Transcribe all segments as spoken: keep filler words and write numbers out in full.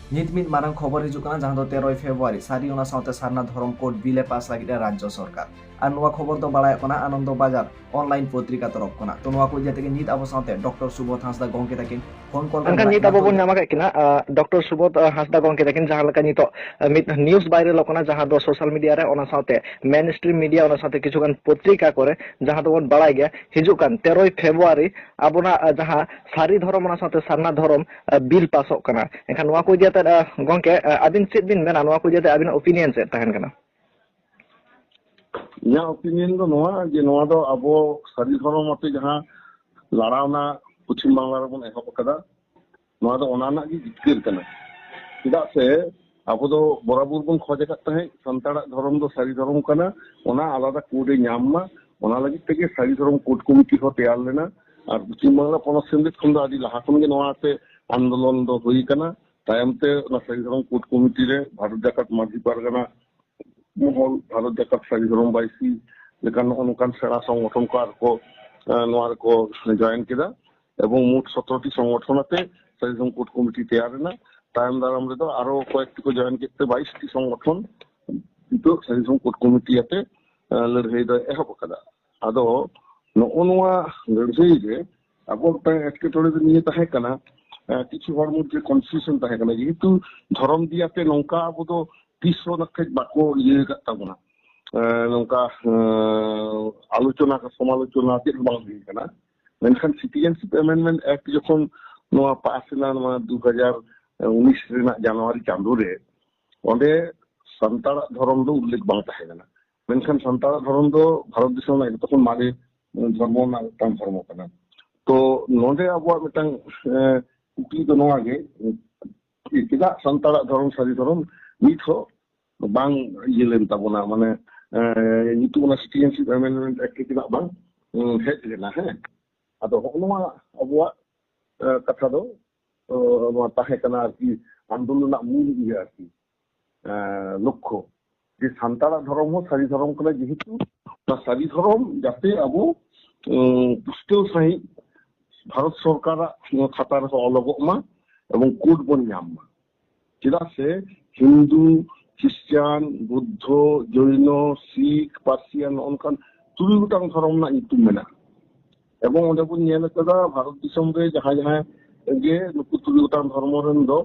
ᱱᱤᱛ ᱢᱤᱫ ᱢᱟᱨᱟᱝ ᱠᱷᱚᱵᱚᱨ ᱦᱤᱡᱩᱜ ᱠᱟᱱᱟ, ᱡᱟᱦᱟᱸ ᱫᱚ ᱛᱮᱨᱚᱭ ᱯᱷᱮᱵᱽᱨᱩᱣᱟᱨᱤ ᱥᱟᱹᱨᱤ ᱚᱱᱟ ᱥᱟᱶᱛᱮ ᱥᱟᱨᱱᱟ ᱫᱷᱚᱨᱚᱢ ᱠᱳᱰ ᱵᱤᱞ ᱮ ᱯᱟᱥ ᱞᱟᱹᱜᱤᱫ ᱮ ᱨᱟᱡᱽᱡᱚ ᱥᱚᱨᱠᱟᱨ᱾ ᱟᱨ ᱱᱚᱣᱟ ᱠᱷᱚᱵᱚᱨ ᱫᱚ ᱵᱟᱲᱟᱭᱚᱜ ᱠᱟᱱᱟ ᱟᱱᱚᱱᱫᱚ ᱵᱟᱡᱟᱨ ᱚᱱᱞᱟᱭᱤᱱ ᱯᱚᱛᱨᱤᱠᱟ ᱛᱚᱨᱚᱯ ᱠᱷᱚᱱᱟᱜ᱾ ᱛᱚ ᱱᱚᱣᱟ ᱠᱚ ᱤᱫᱤ ᱠᱟᱛᱮ ᱜᱮ ᱱᱤᱛ ᱟᱵᱚ ᱥᱟᱶᱛᱮ ᱰᱚᱠᱴᱚᱨ ᱥᱩᱵᱳᱫᱷ ᱦᱟᱸᱥᱫᱟ ᱜᱚᱢᱠᱮ ᱛᱟᱹᱠᱤᱱ ᱯᱷᱳᱱ ᱠᱚᱞ ᱨᱮ ᱢᱮᱱᱟᱜ ᱠᱤᱱᱟ᱾ ᱱᱤᱛ ᱟᱵᱚ ᱵᱚᱱ ᱧᱟᱢ ᱟᱠᱟᱫ ᱠᱤᱱᱟ ᱰᱚᱠᱴᱚᱨ ᱥᱩᱵᱳᱫᱷ ᱦᱟᱸᱥᱫᱟ ᱜᱚᱢᱠᱮ ᱛᱟᱹᱠᱤᱱ, ᱡᱟᱦᱟᱸ ᱞᱮᱠᱟ ᱱᱤᱛᱚᱜ ᱢᱤᱫ ᱱᱤᱭᱩᱡ ᱵᱟᱭᱨᱟᱞᱚᱜ ᱠᱟᱱᱟ, ᱡᱟᱦᱟᱸ ᱫᱚ ᱥᱳᱥᱟᱞ ᱢᱤᱰᱤᱭᱟ ᱨᱮ, ᱚᱱᱟ ᱥᱟᱶᱛᱮ ᱢᱮᱱ ᱥᱴᱨᱤᱢ ᱢᱤᱰᱤᱭᱟ, ᱚᱱᱟ ᱥᱟᱶᱛᱮ ᱠᱤᱪᱷᱩ ᱜᱟᱱ ᱯᱚᱛᱨᱤᱠᱟ ᱠᱚᱨᱮ, ᱡᱟᱦᱟᱸ ᱫᱚᱵᱚᱱ ᱵᱟᱲᱟᱭ ᱜᱮᱭᱟ, ᱦᱤᱡᱩᱜ ᱠᱟᱱ ᱛᱮᱨᱚᱭ ᱯᱷᱮᱵᱽᱨᱩᱣᱟᱨᱤ ᱟᱵᱚᱱᱟᱜ ᱡᱟᱦᱟᱸ ᱥᱟᱹᱨᱤ ᱫᱷᱚᱨᱚᱢ, ᱚᱱᱟ ᱥᱟᱶᱛᱮ ᱥᱟᱨᱱᱟ ᱫᱷᱚᱨᱚᱢ ᱵᱤᱞ ᱯᱟᱥᱚᱜ ᱠᱟᱱᱟ᱾ ᱮᱱᱠᱷᱟᱱ ᱱᱚᱣᱟ ᱠᱚ ᱤᱫᱤ ᱠᱟᱛᱮ ᱜᱚᱢᱠᱮ, ᱟᱹᱵᱤᱱ ᱪᱮᱫ ᱵᱤᱱ ᱢᱮᱱᱟ? ᱱᱚᱣᱟ ᱠᱚ ᱤᱫᱤ ᱠᱟᱛᱮ ᱟᱹᱵᱤᱱᱟᱜ ᱚᱯᱤᱱᱤᱭᱚᱱ ᱪᱮᱫ ᱛᱟᱦᱮᱱ ᱠᱟᱱᱟ? ᱤᱧᱟᱹᱜ ᱚᱯᱤᱱᱤᱭᱚᱱ ᱫᱚ ᱱᱚᱣᱟ ᱡᱮ ᱱᱚᱣᱟ ᱫᱚ ᱟᱵᱚ ᱥᱟᱹᱨᱤ ᱫᱷᱚᱨᱚᱢ ᱟᱛᱮ ᱡᱟᱦᱟᱸ ᱞᱟᱲᱟᱣᱱᱟ ᱯᱚᱪᱷᱤᱢ ᱵᱟᱝᱞᱟ ᱨᱮᱵᱚᱱ ᱮᱦᱚᱵ ᱟᱠᱟᱫᱟ, ᱱᱚᱣᱟ ᱫᱚ ᱚᱱᱟ ᱨᱮᱱᱟᱜ ᱜᱮ ᱡᱤᱛᱠᱟᱹᱨ ᱠᱟᱱᱟ᱾ ᱪᱮᱫᱟᱜ ᱥᱮ ᱟᱵᱚ ᱫᱚ ᱵᱚᱨᱟᱵᱚᱨ ᱵᱚᱱ ᱠᱷᱚᱡ ᱟᱠᱟᱫ ᱛᱟᱦᱮᱸᱫ ᱥᱟᱱᱛᱟᱲᱟᱜ ᱫᱷᱚᱨᱚᱢ ᱫᱚ ᱥᱟᱹᱨᱤ ᱫᱷᱚᱨᱚᱢ ᱠᱟᱱᱟ, ᱚᱱᱟ ᱟᱞᱟᱫᱟ ᱠᱳᱰ ᱮ ᱧᱟᱢ ᱢᱟ, ᱚᱱᱟ ᱞᱟᱹᱜᱤᱫ ᱛᱮᱜᱮ ᱥᱟᱹᱨᱤ ᱫᱷᱚᱨᱚᱢ ᱠᱳᱰ ᱠᱚᱢᱤᱴᱤ ᱦᱚᱸ ᱛᱮᱭᱟᱨ ᱞᱮᱱᱟ᱾ ᱟᱨ ᱯᱚᱪᱷᱤᱢ ᱵᱟᱝᱞᱟ ᱯᱚᱱᱚᱛ ᱥᱮᱢᱞᱮᱫ ᱠᱷᱚᱱ ᱫᱚ ᱟᱹᱰᱤ ᱞᱟᱦᱟ ᱠᱷᱚᱱ ᱜᱮ ᱱᱚᱣᱟ ᱛᱮ ᱟᱱᱫᱳᱞᱚᱱ ᱫᱚ ᱦᱩᱭ ᱟᱠᱟᱱᱟ᱾ ᱛᱟᱭᱚᱢ ᱛᱮ ᱚᱱᱟ ᱥᱟᱹᱨᱤ ᱫᱷᱚᱨᱚᱢ ᱠᱳᱰ ᱠᱚᱢᱤᱴᱤ ᱨᱮ ᱵᱷᱟᱨᱚᱛ ᱡᱟᱠᱟᱛ ᱢᱟᱹᱡᱷᱤ ᱯᱟᱨᱜᱟᱱᱟ ᱢᱚᱦᱚᱞ, ᱵᱷᱟᱨᱚᱛ ᱡᱟᱠᱟᱛ ᱥᱟᱹᱨᱤ ᱫᱷᱚᱨᱚᱢ ᱵᱟᱭᱥᱤ ᱞᱮᱠᱟᱱ ᱱᱚᱜᱼᱚ ᱱᱚᱝᱠᱟᱱ ᱥᱮᱬᱟ ᱥᱚᱝᱜᱚᱴᱷᱚᱱ ᱠᱚ ᱟᱨ ᱠᱚ, ᱮ, ᱱᱚᱣᱟ ᱨᱮᱠᱚ ᱡᱚᱭᱮᱱ ᱠᱮᱫᱟ᱾ ᱮᱵᱚᱝ ᱢᱳᱴ ᱥᱚᱛᱨᱚ ᱴᱤ ᱥᱚᱝᱜᱚᱴᱷᱚᱱ ᱟᱛᱮ ᱥᱟᱹᱨᱤ ᱫᱷᱚᱨᱚᱢ ᱠᱳᱰ ᱠᱚᱢᱤᱴᱤ ᱛᱮᱭᱟᱨ ᱮᱱᱟ᱾ ᱛᱟᱭᱚᱢ ᱫᱟᱨᱟᱢ ᱨᱮᱫᱚ ᱟᱨᱚ ᱠᱚᱭᱮᱠᱴᱤ ᱠᱚ ᱡᱚᱭᱮᱱ ᱠᱮᱫ ᱛᱮ ᱵᱟᱭᱤᱥ ᱴᱤ ᱥᱚᱝᱜᱚᱴᱷᱚᱱ ᱱᱤᱛᱚᱜ ᱥᱟᱹᱨᱤ ᱫᱷᱚᱨᱚᱢ ᱠᱳᱰ ᱠᱚᱢᱤᱴᱤ ᱟᱛᱮ, ᱮ, ᱞᱟᱹᱲᱦᱟᱹᱭ ᱫᱚᱭ ᱮᱦᱚᱵ ᱟᱠᱟᱫᱟ᱾ ᱟᱫᱚ ᱱᱚᱜᱼᱚ ᱱᱚᱣᱟ ᱞᱟᱹᱲᱦᱟᱹᱭ ᱨᱮ ᱟᱵᱚ ᱢᱤᱫᱴᱟᱝ ᱮᱴᱠᱮᱴᱚᱬᱮ ᱫᱚ ᱱᱤᱭᱟᱹ ᱛᱟᱦᱮᱸ ᱠᱟᱱᱟ, ᱮ, ᱠᱤᱪᱷᱩ ᱦᱚᱲ ᱢᱚᱫᱽᱫᱷᱮ ᱠᱚᱱᱯᱷᱤᱭᱩᱡᱚᱱ ᱛᱟᱦᱮᱸ ᱠᱟᱱᱟ, ᱡᱮᱦᱮᱛᱩ ᱫᱷᱚᱨᱚᱢ ᱫᱤᱭᱟᱛᱮ ᱱᱚᱝᱠᱟ ᱟᱵᱚ ᱫᱚ ᱛᱤᱥ ᱦᱚᱸ ᱱᱟᱜ ᱠᱷᱟᱡ ᱵᱟᱠᱚ ᱤᱭᱟᱹ ᱟᱠᱟᱫ ᱛᱟᱵᱚᱱᱟ᱾ ᱮ, ᱱᱚᱝᱠᱟ, ᱮ, ᱟᱞᱳᱪᱚᱱᱟ, ᱥᱚᱢᱟᱞᱳᱪᱚᱱᱟ ᱪᱮᱫ ᱦᱚᱸ ᱵᱟᱝ ᱦᱩᱭ ᱟᱠᱟᱱᱟ᱾ ᱢᱮᱱᱠᱷᱟᱱ ᱥᱤᱴᱤᱡᱮᱱᱥᱤᱯ ᱮᱢᱮᱱᱰᱢᱮᱱᱴ ᱮᱠᱴ ᱡᱚᱠᱷᱚᱱ ᱱᱚᱣᱟ ᱯᱟᱥ ᱮᱱᱟ, ᱱᱚᱣᱟ ᱫᱩ ᱦᱟᱡᱟᱨ ᱩᱱᱤᱥ ᱨᱮᱱᱟᱜ ᱡᱟᱱᱩᱣᱟᱨᱤ ᱪᱟᱸᱫᱳ ᱨᱮ, ᱚᱸᱰᱮ ᱥᱟᱱᱛᱟᱲᱟᱜ ᱫᱷᱚᱨᱚᱢ ᱫᱚ ᱩᱞᱞᱮᱠᱷ ᱵᱟᱝ ᱛᱟᱦᱮᱸ ᱠᱟᱱᱟ᱾ ᱢᱮᱱᱠᱷᱟᱱ ᱥᱟᱱᱛᱟᱲᱟᱜ ᱫᱷᱚᱨᱚᱢ ᱫᱚ ᱵᱷᱟᱨᱚᱛ ᱫᱤᱥᱚᱢ ᱨᱮᱱᱟᱜ ᱡᱚᱛᱚ ᱠᱷᱚᱱ ᱢᱟᱨᱮ ᱫᱷᱚᱨᱢᱚ ᱨᱮᱱᱟᱜ ᱢᱤᱫᱴᱟᱝ ᱫᱷᱚᱨᱢᱚ ᱠᱟᱱᱟ᱾ ᱛᱚ ᱱᱚᱰᱮ ᱟᱵᱚᱣᱟᱜ ᱢᱤᱫᱴᱟᱝ, ᱮ, ᱠᱩᱠᱞᱤ ᱫᱚ ᱱᱚᱣᱟ ᱜᱮ, ᱪᱮᱫᱟᱜ ᱥᱟᱱᱛᱟᱲᱟᱜ ᱫᱷᱚᱨᱚᱢ, ᱥᱟᱹᱨᱤ ᱫᱷᱚᱨᱚᱢ ᱱᱤᱛ ᱦᱚᱸ ᱵᱟᱝ ᱤᱭᱟᱹ ᱞᱮᱱ ᱛᱟᱵᱚᱱᱟ, ᱢᱟᱱᱮ, ᱮ, ᱧᱩᱛᱩᱢ ᱚᱱᱟ ᱥᱤᱴᱤᱡᱮᱱᱥᱤᱯ ᱮᱢᱮᱱᱰᱢᱮᱱᱴ ᱮᱠᱴ ᱨᱮ ᱪᱮᱫᱟᱜ ᱵᱟᱝ, ᱩᱸ, ᱦᱮᱡ ᱞᱮᱱᱟ? ᱦᱮᱸ, ᱟᱫᱚ ᱦᱚᱸᱜᱼᱚ ᱱᱚᱣᱟ ᱟᱵᱚᱣᱟᱜ, ᱮ, ᱠᱟᱛᱷᱟ ᱫᱚ, ᱚ, ᱱᱚᱣᱟ ᱛᱟᱦᱮᱸ ᱠᱟᱱᱟ ᱟᱨᱠᱤ, ᱟᱱᱫᱳᱞᱚᱱ ᱨᱮᱱᱟᱜ ᱢᱩᱞ ᱤᱭᱟᱹ ᱟᱨᱠᱤ, ᱮ, ᱞᱚᱠᱠᱷᱚ, ᱡᱮ ᱥᱟᱱᱛᱟᱲᱟᱜ ᱫᱷᱚᱨᱚᱢ ᱦᱚᱸ ᱥᱟᱹᱨᱤ ᱫᱷᱚᱨᱚᱢ ᱠᱟᱱᱟ, ᱡᱮᱦᱮᱛᱩ ᱚᱱᱟ ᱥᱟᱹᱨᱤ ᱫᱷᱚᱨᱚᱢ ᱡᱟᱛᱮ ᱟᱵᱚ, ᱩᱸ, ᱯᱩᱥᱴᱟᱹᱣ ᱥᱟᱺᱦᱤᱡ ᱵᱷᱟᱨᱚᱛ ᱥᱚᱨᱠᱟᱨᱟᱜ ᱱᱚᱣᱟ ᱠᱷᱟᱛᱟ ᱨᱮᱦᱚᱸ ᱚᱞᱚᱜᱚᱜ ᱢᱟ ᱮᱵᱚᱝ ᱠᱳᱰ ᱵᱚᱱ ᱧᱟᱢ ᱢᱟ᱾ ᱪᱮᱫᱟᱜ ᱥᱮ ᱦᱤᱱᱫᱩ, ᱠᱷᱨᱤᱥᱪᱟᱱ, ᱵᱩᱫᱫᱷᱚ, ᱡᱚᱭᱱᱚ, ᱥᱤᱠᱷ, ᱯᱟᱨᱥᱤᱭᱟᱱ, ᱱᱚᱜᱼᱚ ᱱᱚᱝᱠᱟᱱ ᱛᱩᱨᱩᱭ ᱜᱚᱴᱟᱝ ᱫᱷᱚᱨᱚᱢ ᱨᱮᱱᱟᱜ ᱧᱩᱛᱩᱢ ᱢᱮᱱᱟᱜᱼᱟ᱾ ᱮᱵᱚᱝ ᱚᱸᱰᱮ ᱵᱚᱱ ᱧᱮᱞ ᱟᱠᱟᱫᱟ, ᱵᱷᱟᱨᱚᱛ ᱫᱤᱥᱚᱢ ᱨᱮ ᱡᱟᱦᱟᱸᱭ ᱡᱟᱦᱟᱸᱭ ᱜᱮ ᱱᱩᱠᱩ ᱛᱩᱨᱩᱭ ᱜᱚᱴᱟᱝ ᱫᱷᱚᱨᱢᱚ ᱨᱮᱱ ᱫᱚ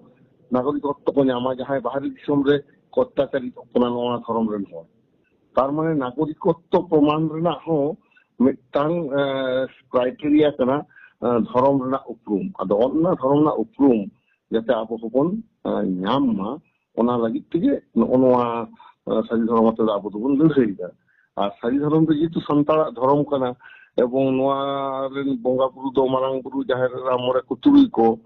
ᱱᱟᱜᱚᱨᱤᱠᱚᱛᱛᱚ ᱠᱚ ᱧᱟᱢᱟ, ᱡᱟᱦᱟᱸᱭ ᱵᱟᱦᱨᱮ ᱫᱤᱥᱚᱢ ᱨᱮ ᱠᱚ ᱚᱛᱛᱟᱪᱟᱨᱤᱛᱚᱜ ᱠᱟᱱᱟ ᱱᱚᱣᱟ ᱫᱷᱚᱨᱚᱢ ᱨᱮᱱ ᱦᱚᱲ᱾ ᱛᱟᱨ ᱢᱟᱱᱮ ᱱᱟᱜᱚᱨᱤᱠᱚᱛᱛᱚ ᱯᱨᱚᱢᱟᱱ ᱨᱮᱱᱟᱜ ᱦᱚᱸ ᱢᱤᱫᱴᱟᱝ ᱠᱨᱟᱭᱴᱮᱨᱤᱭᱟ ᱠᱟᱱᱟ ᱫᱷᱚᱨᱚᱢ ᱨᱮᱱᱟᱜ ᱩᱯᱨᱩᱢ᱾ ᱟᱫᱚ ᱚᱱᱟ ᱫᱷᱚᱨᱚᱢ ᱨᱮᱱᱟᱜ ᱩᱯᱨᱩᱢ ᱡᱟᱛᱮ ᱟᱵᱚ ᱦᱚᱸᱵᱚᱱ ᱧᱟᱢ ᱢᱟ, ᱚᱱᱟ ᱞᱟᱹᱜᱤᱫ ᱛᱮᱜᱮ ᱱᱚᱜᱼᱚ ᱱᱚᱣᱟ ᱥᱟᱹᱨᱤ ᱫᱷᱚᱨᱚᱢ ᱟᱛᱮ ᱫᱚ ᱟᱵᱚ ᱫᱚᱵᱚᱱ ᱞᱟᱹᱲᱦᱟᱹᱭᱮᱫᱟ᱾ ᱟᱨ ᱥᱟᱹᱨᱤ ᱫᱷᱚᱨᱚᱢ ᱫᱚ ᱡᱮᱦᱮᱛᱩ ᱥᱟᱱᱛᱟᱲᱟᱜ ᱫᱷᱚᱨᱚᱢ ᱠᱟᱱᱟ, ᱮᱵᱚᱝ ᱱᱚᱣᱟ ᱨᱮᱱ ᱵᱚᱸᱜᱟ ᱵᱩᱨᱩ ᱫᱚ ᱢᱟᱨᱟᱝ ᱵᱩᱨᱩ, ᱡᱟᱦᱮᱨ ᱮᱨᱟ, ᱢᱚᱬᱮ ᱠᱚ ᱛᱩᱨᱩᱭ ᱠᱚ,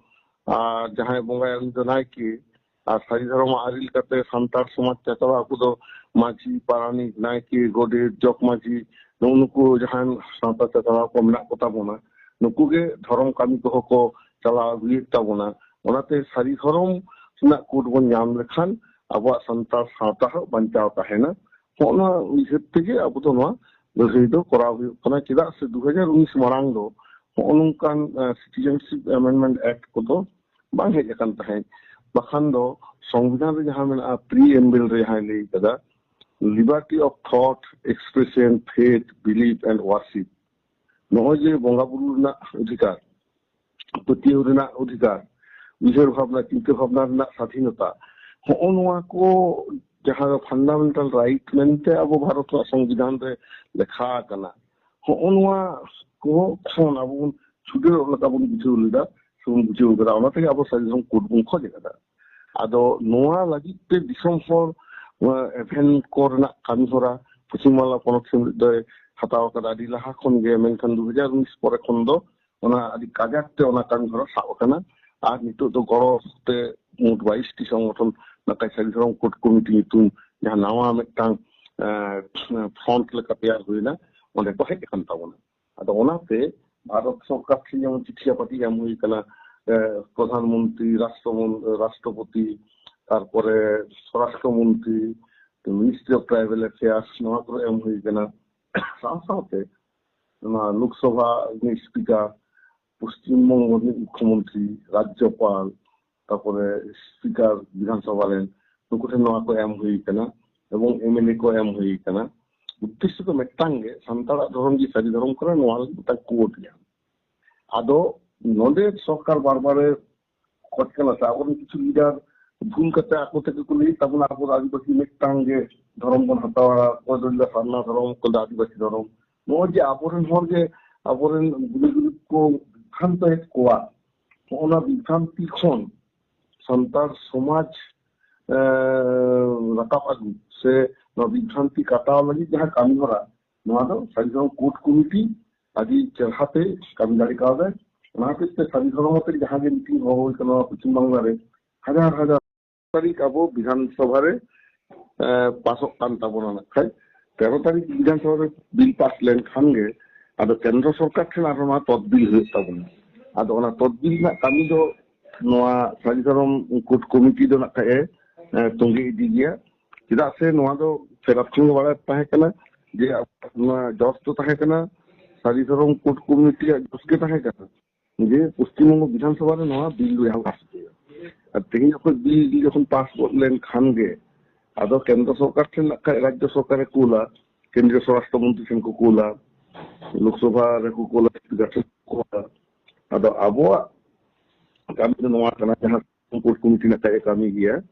ᱟᱨ ᱡᱟᱦᱟᱸᱭ ᱵᱚᱸᱜᱟᱭᱟ ᱩᱱᱤ ᱫᱚ ᱱᱟᱭᱠᱮ᱾ ᱟᱨ ᱥᱟᱹᱨᱤ ᱫᱷᱚᱨᱚᱢ ᱟᱹᱨᱤ ᱞᱮᱠᱟᱛᱮ ᱥᱟᱱᱛᱟᱲ ᱥᱚᱢᱟᱡᱽ ᱪᱟᱪᱟᱞᱟᱣ ᱠᱚᱫᱚ ᱢᱟᱹᱡᱷᱤ, ᱯᱟᱨᱟᱱᱤᱠ, ᱱᱟᱭᱠᱮ, ᱜᱚᱰᱮᱛ, ᱡᱚᱜᱽ ᱢᱟᱹᱡᱷᱤ, ᱱᱩᱜᱼᱩ ᱱᱩᱠᱩ ᱡᱟᱦᱟᱸᱭ ᱥᱟᱶᱛᱟ ᱪᱟᱪᱟᱞᱟᱣ ᱠᱚ ᱢᱮᱱᱟᱜ ᱠᱚᱛᱟ ᱵᱚᱱᱟ, ᱱᱩᱠᱩ ᱜᱮ ᱫᱷᱚᱨᱚᱢ ᱠᱟᱹᱢᱤ ᱠᱚᱦᱚᱸ ᱠᱚ ᱪᱟᱞᱟᱣ ᱟᱹᱜᱩᱭᱮᱫ ᱛᱟᱵᱚᱱᱟ᱾ ᱚᱱᱟᱛᱮ ᱥᱟᱹᱨᱤ ᱫᱷᱚᱨᱚᱢ ᱨᱮᱱᱟᱜ ᱠᱳᱰ ᱵᱚᱱ ᱧᱟᱢ ᱞᱮᱠᱷᱟᱱ ᱟᱵᱚᱣᱟᱜ ᱥᱟᱱᱛᱟᱲ ᱥᱟᱶᱛᱟ ᱦᱚᱸ ᱵᱟᱧᱪᱟᱣ ᱛᱟᱦᱮᱱᱟ᱾ ᱦᱚᱸᱜᱼᱚ ᱱᱚᱣᱟ ᱩᱭᱦᱟᱹᱨ ᱛᱮᱜᱮ ᱟᱵᱚ ᱫᱚ ᱱᱚᱣᱟ ᱞᱟᱹᱲᱦᱟᱹᱭ ᱫᱚ ᱠᱚᱨᱟᱣ ᱦᱩᱭᱩᱜ ᱠᱟᱱᱟ᱾ ᱪᱮᱫᱟᱜ ᱥᱮ ᱫᱩ ᱦᱟᱡᱟᱨ ᱩᱱᱤᱥ ᱢᱟᱲᱟᱝ ᱫᱚ ᱦᱚᱸᱜᱼᱚ ᱱᱚᱝᱠᱟᱱ, ᱟᱸ, Citizenship Amendment Act ᱠᱚᱫᱚ ᱵᱟᱝ ᱦᱮᱡ ᱟᱠᱟᱱ ᱛᱟᱦᱮᱸᱫ᱾ ᱵᱟᱠᱷᱟᱱ ᱫᱚ ᱥᱚᱝᱵᱤᱫᱷᱟᱱ ᱨᱮ ᱡᱟᱦᱟᱸ ᱢᱮᱱᱟᱜᱼᱟ, preamble ᱨᱮ ᱡᱟᱦᱟᱸᱭ ᱞᱟᱹᱭ ᱠᱟᱫᱟ, liberty of thought, expression, faith, belief and worship, ᱱᱚᱜᱼᱚᱭ ᱡᱮ ᱵᱚᱸᱜᱟ ᱵᱩᱨᱩ ᱨᱮᱱᱟᱜ ᱚᱫᱷᱤᱠᱟᱨ, ᱯᱟᱹᱛᱭᱟᱹᱣ ᱨᱮᱱᱟᱜ ᱚᱫᱷᱤᱠᱟᱨ, ᱩᱭᱦᱟᱹᱨ ᱵᱷᱟᱵᱽᱱᱟ, ᱪᱤᱱᱛᱟᱹ ᱵᱷᱟᱵᱽᱱᱟ ᱨᱮᱱᱟᱜ ᱥᱟᱫᱷᱤᱱᱚᱛᱟ, ᱦᱚᱸᱜᱼᱚ ᱱᱚᱣᱟ ᱠᱚ ᱡᱟᱦᱟᱸ ᱫᱚ fundamental right ᱢᱮᱱᱛᱮ ᱟᱵᱚ ᱵᱷᱟᱨᱚᱛ ᱨᱮᱱᱟᱜ ᱥᱚᱝᱵᱤᱫᱷᱟᱱ ᱨᱮ ᱞᱮᱠᱷᱟ ᱟᱠᱟᱱᱟ, ᱦᱚᱸᱜᱼᱚ ᱱᱚᱣᱟ ᱠᱚ ᱠᱷᱚᱱ ᱟᱵᱚ ᱵᱚᱱ ᱪᱷᱩᱰᱟᱹᱨᱚᱜ ᱞᱮᱠᱟ ᱵᱚᱱ ᱵᱩᱡᱷᱟᱹᱣ ᱞᱮᱫᱟ ᱥᱮᱵᱚᱱ ᱵᱩᱡᱷᱟᱹᱣ ᱠᱮᱫᱟ᱾ ᱚᱱᱟ ᱛᱮᱜᱮ ᱟᱵᱚ ᱥᱟᱹᱨᱤ ᱫᱷᱚᱨᱚᱢ ᱠᱳᱰ ᱵᱚᱱ ᱠᱷᱚᱡ ᱟᱠᱟᱫᱟ᱾ ᱟᱫᱚ ᱱᱚᱣᱟ ᱞᱟᱹᱜᱤᱫ ᱛᱮ ᱫᱤᱥᱚᱢ ᱦᱚᱲ, ᱮ, ᱮᱵᱷᱮᱱ ᱠᱚ ᱨᱮᱱᱟᱜ ᱠᱟᱹᱢᱤ ᱦᱚᱨᱟ ᱯᱚᱪᱷᱤᱢ ᱵᱟᱝᱞᱟ ᱯᱚᱱᱚᱛ ᱥᱮᱢᱞᱮᱫ ᱫᱚᱭ ᱦᱟᱛᱟᱣ ᱟᱠᱟᱫᱟ ᱟᱹᱰᱤ ᱞᱟᱦᱟ ᱠᱷᱚᱱ ᱜᱮ, ᱢᱮᱱᱠᱷᱟᱱ ᱫᱩ ᱦᱟᱡᱟᱨ ᱩᱱᱤᱥ ᱯᱚᱨᱮ ᱠᱷᱚᱱ ᱫᱚ ᱚᱱᱟ ᱟᱹᱰᱤ ᱠᱟᱡᱟᱠ ᱛᱮ ᱚᱱᱟ ᱠᱟᱹᱢᱤ ᱦᱚᱨᱟ ᱥᱟᱵ ᱟᱠᱟᱱᱟ᱾ ᱟᱨ ᱱᱤᱛᱚᱜ ᱫᱚ ᱜᱚᱲᱚ ᱛᱮ ᱢᱳᱴ ᱵᱟᱭᱤᱥ ᱴᱤ ᱥᱚᱝᱜᱚᱴᱷᱚᱱ ᱱᱟᱠᱟᱭ ᱥᱟᱹᱨᱤ ᱫᱷᱚᱨᱚᱢ ᱠᱳᱰ ᱠᱚᱢᱤᱴᱤ ᱧᱩᱛᱩᱢ ᱡᱟᱦᱟᱸ ᱱᱟᱣᱟ ᱢᱤᱫᱴᱟᱝ, ᱮ, ᱯᱷᱨᱚᱱᱴ ᱞᱮᱠᱟ ᱛᱮᱭᱟᱨ ᱦᱩᱭᱱᱟ, ᱚᱸᱰᱮ ᱠᱚ ᱦᱮᱡ ᱟᱠᱟᱱ ᱛᱟᱵᱚᱱᱟ᱾ ᱟᱫᱚ ᱚᱱᱟᱛᱮ ᱵᱷᱟᱨᱚᱛ ᱥᱚᱨᱠᱟᱨ ᱴᱷᱮᱱ ᱡᱮᱢᱚᱱ ᱪᱤᱴᱷᱤ ᱟᱯᱟᱴᱤ ᱮᱢ ᱦᱩᱭ ᱟᱠᱟᱱᱟ, ᱮ, ᱯᱨᱚᱫᱷᱟᱱ ᱢᱚᱱᱛᱨᱤ, ᱨᱟᱥᱴᱨᱚ ᱢᱚᱱ-, ᱨᱟᱥᱴᱨᱚᱯᱚᱛᱤ, ᱛᱟᱨᱯᱚᱨᱮ ᱥᱚᱨᱟᱥᱴᱨᱚ ᱢᱚᱱᱛᱨᱤ, ᱢᱤᱱᱤᱥᱴᱨᱤ ᱚᱯᱷ ᱴᱨᱟᱭᱵᱟᱞ ᱮᱯᱷᱮᱭᱟᱨᱥ, ᱱᱚᱣᱟ ᱠᱚᱨᱮ ᱮᱢ ᱦᱩᱭ ᱟᱠᱟᱱᱟ᱾ ᱥᱟᱶ ᱥᱟᱶᱛᱮ ᱱᱚᱣᱟ ᱞᱳᱠᱥᱚᱵᱷᱟ ᱨᱤᱱᱤᱡ ᱥᱯᱤᱠᱟᱨ, ᱯᱚᱥᱪᱤᱢ ᱵᱚᱝᱜᱚ ᱨᱤᱱᱤᱡ ᱢᱩᱠᱷᱭᱚᱢᱚᱱᱛᱨᱤ, ᱨᱟᱡᱽᱡᱚᱯᱟᱞ, ᱛᱟᱨᱯᱚᱨᱮ ᱥᱯᱤᱠᱟᱨ ᱵᱤᱫᱷᱟᱱ ᱥᱚᱵᱷᱟ ᱨᱮᱱ, ᱱᱩᱠᱩ ᱴᱷᱮᱱ ᱱᱚᱣᱟ ᱠᱚ ᱮᱢ ᱦᱩᱭ ᱠᱟᱱᱟ ᱮᱵᱚᱝ ᱮᱢᱮᱞᱮ ᱠᱚ ᱮᱢ ᱦᱩᱭ ᱠᱟᱱᱟ᱾ ᱩᱫᱽᱫᱮᱥᱥᱚ ᱫᱚ ᱢᱤᱫᱴᱟᱝ ᱜᱮ, ᱥᱟᱱᱛᱟᱲᱟᱜ ᱫᱷᱚᱨᱚᱢ ᱡᱮ ᱥᱟᱹᱨᱤ ᱫᱷᱚᱨᱚᱢ ᱠᱟᱱᱟ, ᱱᱚᱣᱟ ᱞᱟᱹᱜᱤᱫ ᱢᱤᱫᱴᱟᱝ ᱠᱳᱰ ᱧᱟᱢ᱾ ᱟᱫᱚ ᱱᱚᱰᱮ ᱥᱚᱨᱠᱟᱨ ᱵᱟᱨ ᱵᱟᱨᱮ ᱠᱷᱚᱡ ᱠᱟᱱᱟ ᱥᱮ ᱟᱵᱚᱨᱮᱱ ᱠᱤᱪᱷᱩ ᱞᱤᱰᱟᱨ ᱵᱷᱩᱞ ᱠᱟᱛᱮ ᱟᱠᱚ ᱛᱮᱜᱮ ᱠᱚ ᱞᱟᱹᱭᱮᱫ ᱛᱟᱵᱚᱱᱟ, ᱟᱵᱚ ᱫᱚ ᱟᱹᱫᱤᱵᱟᱹᱥᱤ ᱢᱤᱫᱴᱟᱝ ᱜᱮ ᱫᱷᱚᱨᱚᱢ ᱵᱚᱱ ᱦᱟᱛᱟᱣᱟ, ᱚᱠᱚᱭ ᱫᱚ ᱞᱟᱹᱭᱫᱟ ᱥᱟᱨᱱᱟ ᱫᱷᱚᱨᱚᱢ, ᱚᱠᱚᱭ ᱫᱚ ᱟᱹᱫᱤᱵᱟᱹᱥᱤ ᱫᱷᱚᱨᱚᱢ᱾ ᱱᱚᱜᱼᱚᱭ ᱡᱮ ᱟᱵᱚᱨᱮᱱ ᱦᱚᱲ ᱜᱮ ᱟᱵᱚᱨᱮᱱ ᱜᱩᱱᱤ ᱜᱩᱨᱤᱵ ᱠᱚ ᱵᱤᱵᱷᱨᱟᱱᱛᱚᱭᱮᱫ ᱠᱚᱣᱟ, ᱱᱚᱜᱼᱚ ᱱᱟ ᱵᱤᱵᱷᱨᱟᱱᱛᱤ ᱠᱷᱚᱱ ᱥᱟᱱᱛᱟᱲ ᱥᱚᱢᱟᱡᱽ, ᱮ, ᱨᱟᱠᱟᱵ ᱟᱹᱜᱩ ᱥᱮ ᱱᱚᱣᱟ ᱵᱤᱵᱷᱨᱟᱱᱛᱤ ᱠᱟᱴᱟᱣ ᱞᱟᱹᱜᱤᱫ ᱡᱟᱦᱟᱸ ᱠᱟᱹᱢᱤ ᱦᱚᱨᱟ, ᱱᱚᱣᱟ ᱫᱚ ᱥᱟᱹᱨᱤ ᱫᱷᱚᱨᱚᱢ ᱠᱳᱰ ᱠᱚᱢᱤᱴᱤ ᱟᱹᱰᱤ ᱪᱮᱦᱨᱟ ᱛᱮ ᱠᱟᱹᱢᱤ ᱫᱟᱲᱮ ᱠᱟᱣᱫᱟᱭ᱾ ᱚᱱᱟ ᱦᱚᱛᱮᱡ ᱛᱮ ᱥᱟᱹᱨᱤ ᱫᱷᱚᱨᱚᱢ ᱟᱛᱮ ᱡᱟᱦᱟᱸ ᱜᱮ ᱢᱤᱴᱤᱝ ᱦᱚᱦᱚ ᱦᱩᱭ ᱠᱟᱱᱟ ᱱᱚᱣᱟ ᱯᱚᱪᱷᱤᱢ ᱵᱟᱝᱞᱟ ᱨᱮ, ᱦᱟᱡᱟᱨ ᱦᱟᱡᱟᱨ ᱛᱟᱹᱨᱤᱠᱷ ᱟᱵᱚ ᱵᱤᱫᱷᱟᱱ ᱥᱚᱵᱷᱟ ᱨᱮ, ᱮ, ᱯᱟᱥᱚᱜ ᱠᱟᱱ ᱛᱟᱵᱚᱱᱟ᱾ ᱱᱟᱜ ᱠᱷᱟᱡ ᱛᱮᱨᱚ ᱛᱟᱹᱨᱤᱠᱷ ᱵᱤᱫᱷᱟᱱ ᱥᱚᱵᱷᱟ ᱨᱮ ᱵᱤᱞ ᱯᱟᱥ ᱞᱮᱱᱠᱷᱟᱱ ᱜᱮ ᱟᱫᱚ ᱠᱮᱱᱫᱨᱚ ᱥᱚᱨᱠᱟᱨ ᱴᱷᱮᱱ ᱟᱨᱦᱚᱸ ᱱᱚᱣᱟ ᱛᱚᱫᱵᱤᱞ ᱦᱩᱭᱩᱜ ᱛᱟᱵᱚᱱᱟ᱾ ᱟᱫᱚ ᱚᱱᱟ ᱛᱚᱫᱵᱤᱞ ᱨᱮᱱᱟᱜ ᱠᱟᱹᱢᱤ ᱫᱚ ᱱᱚᱣᱟ ᱥᱟᱹᱨᱤ ᱫᱷᱚᱨᱚᱢ ᱠᱳᱰ ᱠᱚᱢᱤᱴᱤ ᱫᱚ ᱱᱟᱜ ᱠᱷᱟᱡ ᱮ, ᱮ, ᱛᱚᱸᱜᱮ ᱤᱫᱤ ᱜᱮᱭᱟ᱾ ᱪᱮᱫᱟᱜ ᱥᱮ ᱱᱚᱣᱟ ᱫᱚ ᱯᱷᱮᱰᱟᱛ ᱠᱷᱚᱱ ᱜᱮ ᱵᱟᱲᱟᱭ ᱛᱟᱦᱮᱸ ᱠᱟᱱᱟ ᱡᱮ ᱟᱵᱚᱣᱟᱜ ᱱᱚᱣᱟ ᱡᱚᱥ ᱫᱚ ᱛᱟᱦᱮᱸ ᱠᱟᱱᱟ ᱥᱟᱹᱨᱤ ᱫᱷᱚᱨᱚᱢ ᱠᱳᱰ ᱠᱚᱢᱤᱴᱤᱭᱟᱜ ᱡᱚᱥ ᱜᱮ ᱛᱟᱦᱮᱸ ᱠᱟᱱᱟ ᱡᱮ ᱯᱚᱥᱪᱤᱢ ᱵᱚᱝᱜᱚ ᱵᱤᱫᱷᱟᱱ ᱥᱚᱵᱷᱟ ᱨᱮ ᱱᱚᱣᱟ ᱵᱤᱞ ᱫᱚ ᱡᱟᱦᱟᱸ ᱯᱟᱥ ᱦᱩᱭᱩᱜᱼᱟ᱾ ᱟᱨ ᱛᱮᱦᱮᱧ ᱡᱚᱠᱷᱚᱱ ᱵᱤᱞ ᱡᱚᱠᱷᱚᱱ ᱯᱟᱥ ᱜᱚᱫ ᱞᱮᱱᱠᱷᱟᱱ ᱜᱮ ᱟᱫᱚ ᱠᱮᱱᱫᱨᱚ ᱥᱚᱨᱠᱟᱨ ᱴᱷᱮᱱ ᱱᱟᱜ ᱠᱷᱟᱡ ᱨᱟᱡᱽᱡᱚ ᱥᱚᱨᱠᱟᱨᱮ ᱠᱩᱞᱟ, ᱠᱮᱱᱫᱨᱤᱭᱚ ᱥᱚᱨᱟᱥᱴᱨᱚ ᱢᱚᱱᱛᱨᱤ ᱴᱷᱮᱱ ᱠᱚ ᱠᱩᱞᱟ, ᱞᱳᱠᱥᱚᱵᱷᱟ ᱨᱮᱠᱚ ᱠᱩᱞᱟ, ᱥᱯᱤᱠᱟᱨ ᱴᱷᱮᱱ ᱠᱚ ᱠᱩᱞᱟ᱾ ᱟᱫᱚ ᱟᱵᱚᱣᱟᱜ ᱠᱟᱹᱢᱤ ᱫᱚ ᱱᱚᱣᱟ ᱠᱟᱱᱟ, ᱡᱟᱦᱟᱸ ᱠᱳᱰ ᱠᱚᱢᱤᱴᱤ ᱱᱟᱜ ᱠᱷᱟᱡ ᱮ ᱠᱟᱹᱢᱤ ᱜᱮᱭᱟ,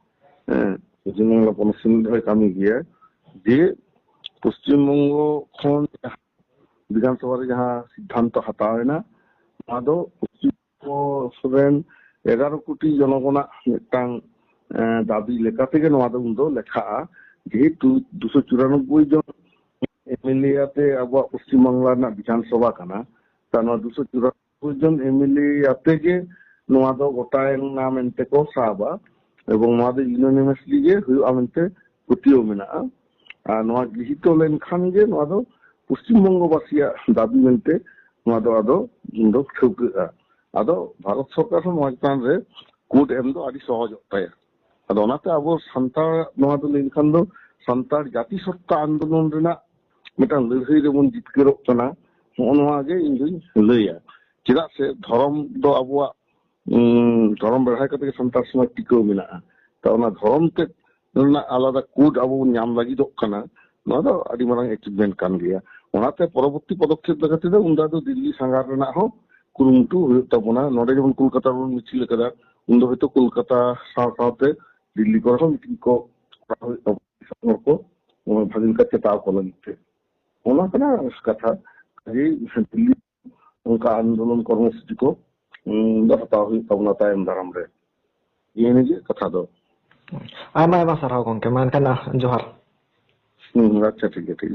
ᱦᱮᱸ, ᱯᱚᱥᱪᱤᱢ ᱵᱟᱝᱞᱟ ᱯᱚᱱᱚᱛ ᱥᱚᱢᱤᱛᱤ ᱦᱚᱸᱭ ᱠᱟᱹᱢᱤ ᱜᱮᱭᱟ, ᱡᱮ ᱯᱚᱥᱪᱤᱢ ᱵᱚᱝᱜᱚ ᱠᱷᱚᱱ ᱡᱟᱦᱟᱸ ᱵᱤᱫᱷᱟᱱ ᱥᱚᱵᱷᱟ ᱨᱮ ᱡᱟᱦᱟᱸ ᱥᱤᱫᱽᱫᱷᱟᱱᱛᱚ ᱦᱟᱛᱟᱣ ᱮᱱᱟ, ᱱᱚᱣᱟ ᱫᱚ ᱯᱚᱥᱪᱤᱢ ᱵᱚᱝᱜᱚ ᱨᱮᱱ ᱮᱜᱟᱨᱚ ᱠᱳᱴᱤ ᱡᱚᱱᱚᱜᱚᱱᱟᱜ ᱢᱤᱫᱴᱟᱝ, ᱮ, ᱫᱟᱹᱵᱤ ᱞᱮᱠᱟ ᱛᱮᱜᱮ ᱱᱚᱣᱟ ᱫᱚ ᱩᱱ ᱫᱚ ᱞᱮᱠᱷᱟᱜᱼᱟ᱾ ᱡᱮᱦᱮᱛᱩ ᱫᱩᱥᱚ ᱪᱩᱨᱟᱱᱚᱵᱵᱳᱭ ᱡᱚᱱ ᱮᱢᱮᱞᱮ ᱟᱛᱮ ᱟᱵᱚᱣᱟᱜ ᱯᱚᱥᱪᱤᱢ ᱵᱟᱝᱞᱟ ᱨᱮᱱᱟᱜ ᱵᱤᱫᱷᱟᱱ ᱥᱚᱵᱷᱟ ᱠᱟᱱᱟ, ᱛᱟ ᱱᱚᱣᱟ ᱫᱩᱥᱚ ᱪᱩᱨᱟᱱᱚᱵᱵᱳᱭ ᱡᱚᱱ ᱮᱢᱮᱞᱮ ᱟᱛᱮ ᱜᱮ ᱱᱚᱣᱟ ᱫᱚ ᱜᱚᱴᱟᱭᱮᱱᱟ ᱢᱮᱱᱛᱮ ᱠᱚ ᱥᱟᱵᱟ, ᱮᱵᱚᱝ ᱱᱚᱣᱟ ᱫᱚ ᱤᱭᱩᱱᱟᱱᱤᱢᱟᱥᱞᱤ ᱜᱮ ᱦᱩᱭᱩᱜᱼᱟ ᱢᱮᱱᱛᱮ ᱯᱟᱹᱛᱭᱟᱹᱣ ᱢᱮᱱᱟᱜᱼᱟ᱾ ᱟᱨ ᱱᱚᱣᱟ ᱜᱨᱤᱦᱤᱛᱚ ᱞᱮᱱᱠᱷᱟᱱ ᱜᱮ ᱱᱚᱣᱟ ᱫᱚ ᱯᱚᱥᱪᱤᱢ ᱵᱚᱝᱜᱚ ᱵᱟᱥᱤᱭᱟᱜ ᱫᱟᱹᱵᱤ ᱢᱮᱱᱛᱮ ᱱᱚᱣᱟ ᱫᱚ ᱟᱫᱚ ᱩᱱ ᱫᱚ ᱴᱷᱟᱹᱣᱠᱟᱹᱜᱼᱟ᱾ ᱟᱫᱚ ᱵᱷᱟᱨᱚᱛ ᱥᱚᱨᱠᱟᱨ ᱦᱚᱸ ᱱᱚᱣᱟ ᱪᱮᱛᱟᱱ ᱨᱮ ᱠᱳᱰ ᱮᱢ ᱫᱚ ᱟᱹᱰᱤ ᱥᱚᱦᱚᱡᱚᱜ ᱛᱟᱭᱟ᱾ ᱟᱫᱚ ᱚᱱᱟᱛᱮ ᱟᱵᱚ ᱥᱟᱱᱛᱟᱲ ᱱᱚᱣᱟ ᱫᱚ ᱞᱟᱹᱭ ᱞᱮᱠᱷᱟᱱ ᱫᱚ ᱥᱟᱱᱛᱟᱲ ᱡᱟᱹᱛᱤ ᱥᱚᱛᱛᱟ ᱟᱱᱫᱳᱞᱚᱱ ᱨᱮᱱᱟᱜ ᱢᱤᱫᱴᱟᱝ ᱞᱟᱹᱲᱦᱟᱹᱭ ᱨᱮᱵᱚᱱ ᱡᱤᱛᱠᱟᱹᱨᱚᱜ ᱠᱟᱱᱟ, ᱱᱚᱜᱼᱚ ᱱᱚᱣᱟ ᱜᱮ ᱤᱧ ᱫᱩᱧ ᱞᱟᱹᱭᱟ᱾ ᱪᱮᱫᱟᱜ ᱥᱮ ᱫᱷᱚᱨᱚᱢ ᱫᱚ ᱟᱵᱚᱣᱟᱜ ᱩᱸ, ᱫᱷᱚᱨᱚᱢ ᱵᱮᱲᱦᱟᱭ ᱠᱟᱛᱮ ᱜᱮ ᱥᱟᱱᱛᱟᱲ ᱥᱚᱢᱟᱡᱽ ᱴᱤᱠᱟᱹᱣ ᱢᱮᱱᱟᱜᱼᱟ᱾ ᱛᱚ, ᱚᱱᱟ ᱫᱷᱚᱨᱚᱢ ᱛᱮ ᱨᱮᱱᱟᱜ ᱟᱞᱟᱫᱟ ᱠᱳᱰ ᱟᱵᱚ ᱵᱚᱱ ᱧᱟᱢ ᱞᱟᱹᱜᱤᱫᱚᱜ ᱠᱟᱱᱟ, ᱱᱚᱣᱟ ᱫᱚ ᱟᱹᱰᱤ ᱢᱟᱨᱟᱝ ᱮᱪᱤᱵᱷᱢᱮᱱᱴ ᱠᱟᱱ ᱜᱮᱭᱟ᱾ ᱚᱱᱟᱛᱮ ᱯᱚᱨᱚᱵᱚᱨᱛᱤ ᱯᱚᱫᱚᱠᱷᱮᱯ ᱞᱮᱠᱟ ᱛᱮᱫᱚ ᱩᱱᱫᱟ ᱫᱚ ᱫᱤᱞᱞᱤ ᱥᱟᱸᱜᱷᱟᱨ ᱨᱮᱱᱟᱜ ᱦᱚᱸ ᱠᱩᱨᱩᱢᱩᱴᱩ ᱦᱩᱭᱩᱜ ᱛᱟᱵᱚᱱᱟ᱾ ᱱᱚᱰᱮ ᱡᱮᱢᱚᱱ ᱠᱳᱞᱠᱟᱛᱟ ᱨᱮᱵᱚᱱ ᱢᱤᱪᱷᱤᱞ ᱟᱠᱟᱫᱟ, ᱩᱱᱫᱚ ᱦᱚᱭᱛᱳ ᱠᱳᱞᱠᱟᱛᱟ ᱥᱟᱶ ᱥᱟᱶᱛᱮ ᱫᱤᱞᱞᱤ ᱠᱚᱨᱮ ᱦᱚᱸ ᱢᱤᱴᱤᱝ ᱠᱚ ᱠᱚᱨᱟᱣ ᱦᱩᱭᱩᱜ ᱛᱟᱵᱚᱱᱟ, ᱦᱚᱲ ᱠᱚ ᱵᱷᱟᱜᱤ ᱞᱮᱠᱟ ᱪᱮᱛᱟᱣ ᱠᱚ ᱞᱟᱹᱜᱤᱫ ᱛᱮ᱾ ᱚᱱᱟ ᱠᱟᱱᱟ ᱠᱟᱛᱷᱟ᱾ ᱠᱟᱡᱮ ᱫᱤᱞᱞᱤ ᱚᱱᱠᱟ ᱟᱱᱫᱳᱞᱚᱱ ᱠᱚᱨᱢᱚᱥᱩᱪᱤ ᱠᱚ, ᱩᱸ, ᱫᱚ ᱦᱟᱛᱟᱣ ᱦᱩᱭᱩᱜ ᱛᱟᱵᱚᱱᱟ ᱛᱟᱭᱚᱢ ᱫᱟᱨᱟᱢ ᱨᱮ᱾ ᱤᱱᱟᱹᱜᱮ ᱠᱟᱛᱷᱟ ᱫᱚ᱾ ᱟᱭᱢᱟ ᱟᱭᱢᱟ ᱥᱟᱨᱦᱟᱣ ᱜᱚᱝᱠᱮ, ᱢᱟ ᱮᱱᱠᱷᱟᱱ, ᱟ, ᱡᱚᱦᱟᱨ᱾ ᱦᱩᱸ, ᱟᱪᱪᱷᱟ, ᱴᱷᱤᱠ ᱜᱮᱭᱟ, ᱴᱷᱤᱠ ᱜᱮᱭᱟ᱾